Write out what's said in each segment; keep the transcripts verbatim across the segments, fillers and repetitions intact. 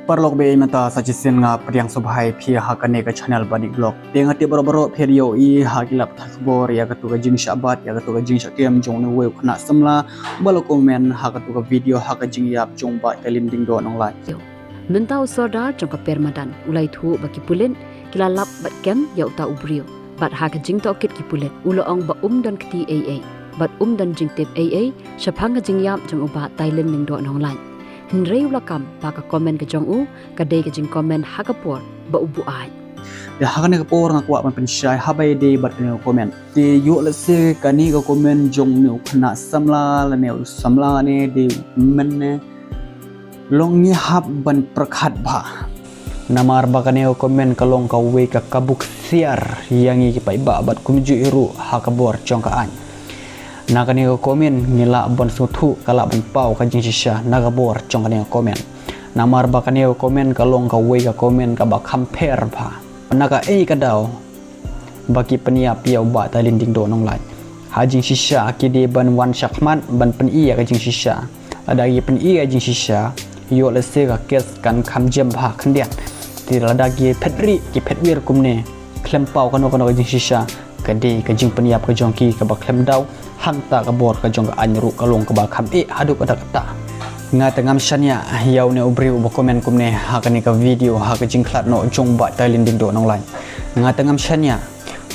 Paralok ba ïeit mynta, sa shisien nga pdiang sngewbha ïa phi ha kane ka channel Badik Vlog. Te nga tip baroh baroh phi ïohi ha ki lad pathai khubor ïa katu ka jingshah bat, ïa katu ka jingshah kem jong une uwei u khynnah samla ba la comment ha katu ka video ha ka jingïap jong Bah Tailin Diengdoh Nonglait. Mynta u Sordar jong ka Permadan u la ïathuh ba ki pulit ki la lap bad kem ïa uta u briew. Bad ha ka jingtohkit ki pulit u la ong ba um don kti ei ei bad um don jingtip ei ei shaphang ka jingïap jong u Bah Tailin Diengdoh Nonglait. Hynrei u la kam ba ka comment ka jong u ka dei ka jingcomment ha ka por ba u buaid. Te ha kane ka por nga kwah ban pynshai haba ïadei bad kane ka comment. Te ïoh lehse kane ka comment jong une u khynnah samla lane u samla ne dei u men ne long ngi hap ban pyrkhat bha. Namar ba kane ka comment ka long kawei ka kabu ksiar ïa ngi ki paidbah bad kumjuh hi ruh ha ka bor jong ka aiñ. Na kane ka comment ngi lah ban sngewthuh, ka lah ban paw ka jingshisha na ka bor jong kane ka comment. Namar ba kane ka comment ka long kawei ka comment kaba kham pher bha. Na kaei ka daw ba ki pynïap ïa u Bah Tailin Diengdoh Nonglait? Ha jingshisha ki dei ban wan shakhmat ban pyni ïa ka jingshisha. Lada ki pyni ïa ka jingshisha, ïoh lehse ka case kan kham jem bha khyndiat. Te lada ki phet rieh ki phet wir kumne, khlem paw kano kano ka jingshisha, ka dei ka jingpynïap ka jong ki kaba khlem daw. Hangta ka bor ka jong ka aiñ ruh ka long kaba kham eh haduh katta katta. Nga te ngam shaniah ïa une u briew uba comment kumne ha kane ka video ha ka jingkhlad noh jong Bah Tailin Diengdoh Nonglait. Nga te ngam shaniah.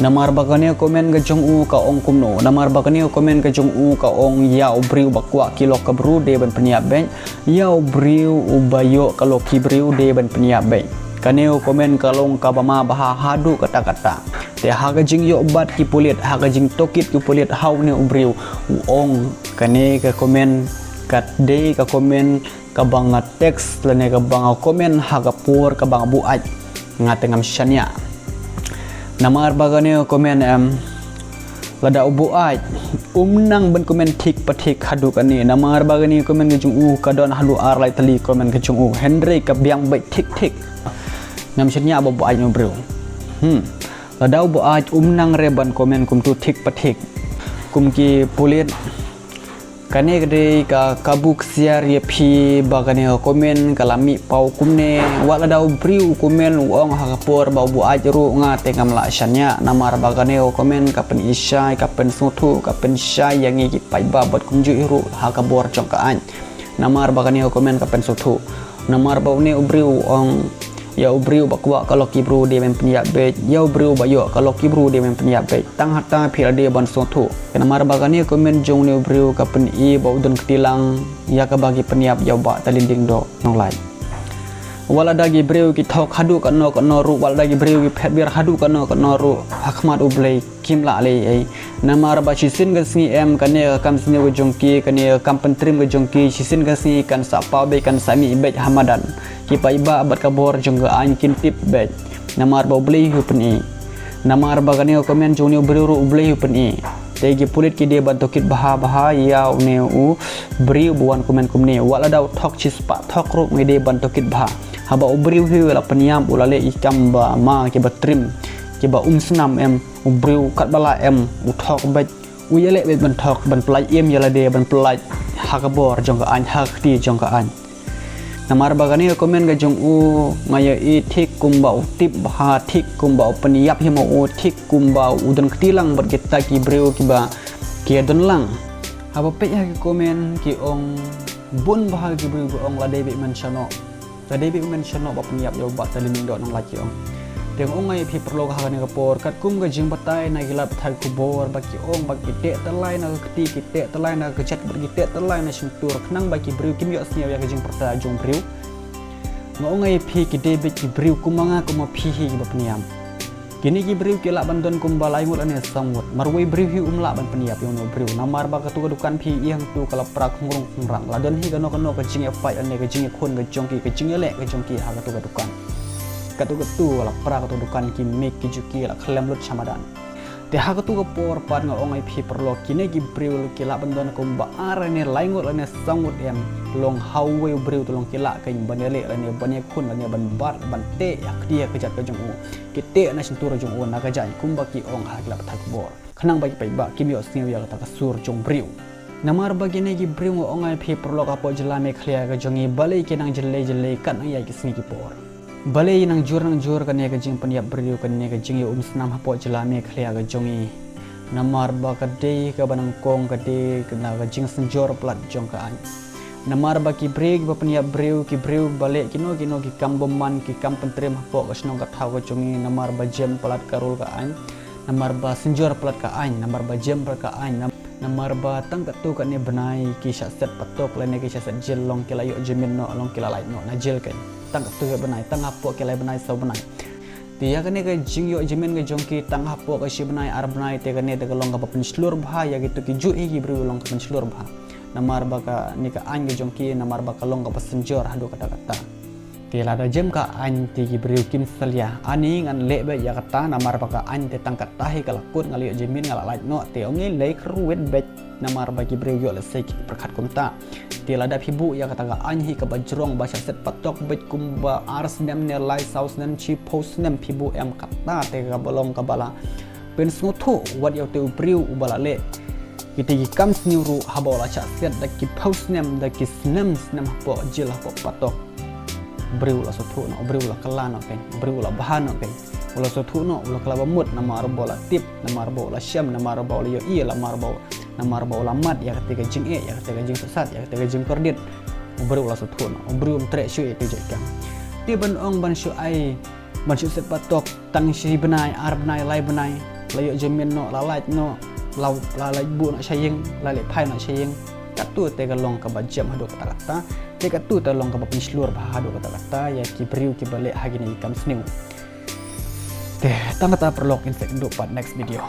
Namar ba kane ka comment ka jong u ka ong kumno? Namar ba kane ka comment ka jong u ka ong ïa u briew ba kwah ki lok ki bru dei ban pynïap beit, ïa u briew uba ïoh ka lok ki bru dei ban pynïap beit. Kane ka comment ka long kaba ma bha haduh katta katta. Te ha ka jingïoh bat ki pulit, ha ka jingtohkit ki pulit ha une u briew, u ong kane ka comment ka dei ka comment kaba nga text lane kaba nga comment ha ka por kaba nga buaid. Nga te ngam shaniah. Namar ba kane ka comment em, lada u buaid um nang ban comment thik pa thik haduh kane. Namar ba kane ka comment ka jong u ka don haduh ar lai tylli comment ka jong u, hynrei ka biang beit thik thik. Ngam shaniah ba buaid une u briew. Hmm. Lada u buaid um nang re ban comment kumtu thik pa thik kum ki pulit. Kane ka dei ka kabu ksiar ïa phi ba kane ka comment ka la mih paw kumne. Wat lada u briew u comment u ong ha ka por ba u buaid ruh, nga te ngam lah shaniah. Namar ba kane ka comment ka pynshai, ka pynsngewthuh, ka pynshai ïa ngi ki paidbah bad kumjuh hi ruh ha ka bor jong ka aiñ. Namar ba kane ka comment ka pynsngewthuh. Namar ba une u briew u ong ïa u briew ba kwah ka lok ki bru dei ban pynïap beit, ïa u briew ba ïoh ka lok ki bru dei ban pynïap beit. Tang hata phi la dei ban sngewthuh. Namar ba kane ka comment jong une u briew ka pyni ba u don kti lang ïa kaba ki pynïap ïa u Bah Tailin Diengdoh Nonglait. Wat lada ki briew ki thok haduh kano kano ruh, wat lada ki briew ki phet wir haduh kano kano ruh, ha khmat U Blei kim lah leh ei. Namar ba shisien ka sngi em, kane ka kam sniew ka jong ki, kane ka kam pyntrim ka jong ki, shisien ka sngi kan sa paw beit, kan sa mih beit ha madan. Ki paidbah bad ka bor jong ka aiñ kin tip beit. Namar ba U Blei hi u pyni. Namar ba kane ka comment jong une u briew ruh U Blei hi u pyni. Te ki pulit ki dei ban tohkit bha bha ïa une u briew ba wan comment kumne. Wat lada u thok shispah thok ruh ngi dei ban tohkit bha. Haba u briew hi u la pynïap, u la leh ki kam ba ma kiba trim, kiba um snam em. U briew katba lah em u thok beit, u ïaleh beit ban thok, ban pyllait im ïa lade, ban pyllait ha ka bor jong ka aiñ, ha ka kti jong ka aiñ. Namar ba kane ka comment ka jong u nga ïohi thik kumba u tip bha, thik kumba u pynïap hi ma u, thik kumba u don kti lang bad kita ki briew kiba ki don lang. Haba peit ha ki comment ki ong bun bha ki briew ki ong lada beit men shano. Ka dei beit men shano ba pynïap ïa u Bah Tailin Diengdoh Nonglait ki ong. Te nga ong ïa phi paralok ha kane ka por katkum ka jingbatai na ki lad pathai khubor ba ki ong ba ki teh tyllai na ka kti, ki teh tyllai na ka kjat bad ki teh tyllai na shyntur khnang ba ki briew kim ïohsngew ïa ka jingpyrta jong briew. Nga ong ïa phi ki dei beit ki briew kum ma nga kum ma phi hi kiba pynïap. Kine ki briew ki lah ban don kumba lai ngut lane saw ngut. Marwei briew hi um lah ban pynïap ïa uno briew. Namar ba katu ka dukan phi ïeng tu ka la pra khungrung khungran. La don hi kano kano ka jingïaphai lane ka jingïakhun ka jong ki, ka jingïaleh ka jong ki ha katu ka dukan. Katu katu la pra katu dukan ki mik ki juki la khlem lut sha madan. Te ha katu ka por pat nga ong ïa phi paralok kine ki briew ki lah ban don kumba ar lane lai ngut lane saw ngut em. Long hawei u briew tu long ki lah kein ban ïaleh lane ban ïakhun lane ban bat ban teh ïa kti ïa ka jait ka jong u. Ki teh na shyntur jong u na ka jait kumba ki ong ha ki lad pathai khubor. Khnang ba ki paidbah kim ïohsngew ïa kata ka sur jong briew. Namar ba kine ki briew nga ong ïa phi paralok hapoh jylla Meghalaya ka jong ngi balei ki nang jyllei jyllei kat nang ïa ki sngi ki por. Balei nang jur nang jur kane ka jingpynïap briew, kane ka jingïaumsnam hapoh jylla Meghalaya ka jong ngi. Namar ba ka dei kaba nyngkong ka dei ka na ka jingsynjor palat jong ka aiñ. Namar ba ki briew kiba pynïap briew, ki briew ba leh kino kino ki kam bymman, ki kam pyntriem hapoh ka shnong ka thaw ka jong ngi, namar ba jem palat ka rul ka aiñ. Namar ba synjor palat ka aiñ, namar ba jem palat ka aiñ, nam-, namar ba tang katto katne bnai ki shah set patok lane ki shah set jel, long ki la ïoh jamin noh, long ki la lait noh na jel kein. Tang katto katne bnai, tang hapoh ki lai bnai saw bnai. Te ïa kane ka jingïoh jamin ka jong ki tang hapoh ka shi bnai ar bnai, te kane te ka long kaba pynshlur bha ïa kito kijuh hi ki briew, long ka pynshlur bha. Namar ba kane ka aiñ ka jong ki, namar ba ka long kaba synjor haduh katta katta. Te lada jem ka aiñ te ki briew kim salia. Ani ngan leh beit ïa kata, namar ba ka aiñ te tang katta hi ka la kut, nga la ïoh jamin, nga la lait noh, te ong i leh kyrwit beit. Namar ba ki briew ïoh lehse ki pyrkhat kumta. Te lada phi buh ïa kata ka aiñ hi kaba jrong ba shah set patok beit kumba ar snem ne lai saw snem, shiphew snem phi buh em, kata te kaba long kaba la pynsngewthuh wat ïa uto u briew uba la leh kito ki kam sniew ruh, haba u la shah set da ki phew snem, da ki snem snem hapoh jel hapoh patok. Briew u la sngewthuh noh, briew u la kylla noh kein, briew u la bha noh kein. U la sngewthuh noh, u la kylla ba mut, namar ba u la tip, namar ba u la shem, namar ba u la ïohi, namar ba, namar ba u la mad ïa kata ka jingeh, ïa kata ka jingsangsot, ïa kata ka jingkordit. U briew u la sngewthuh noh, u briew um treh shuh ïa kata ka jingkam. Te ban ong ban shu ai, ban shu set patok tang shi bnai, ar bnai, lai bnai, la ïoh jamin noh, la lait noh, la, la lait buh noh sha ïing, la leit phai noh sha ïing. Katto te ka long kaba jem haduh katta katta, te katto te long kaba pynshlur bha haduh katta katta ïa ki briew kiba leh ha kine ki kam sniew. Te tang kata paralok, ngin sa ïakynduh pat next video.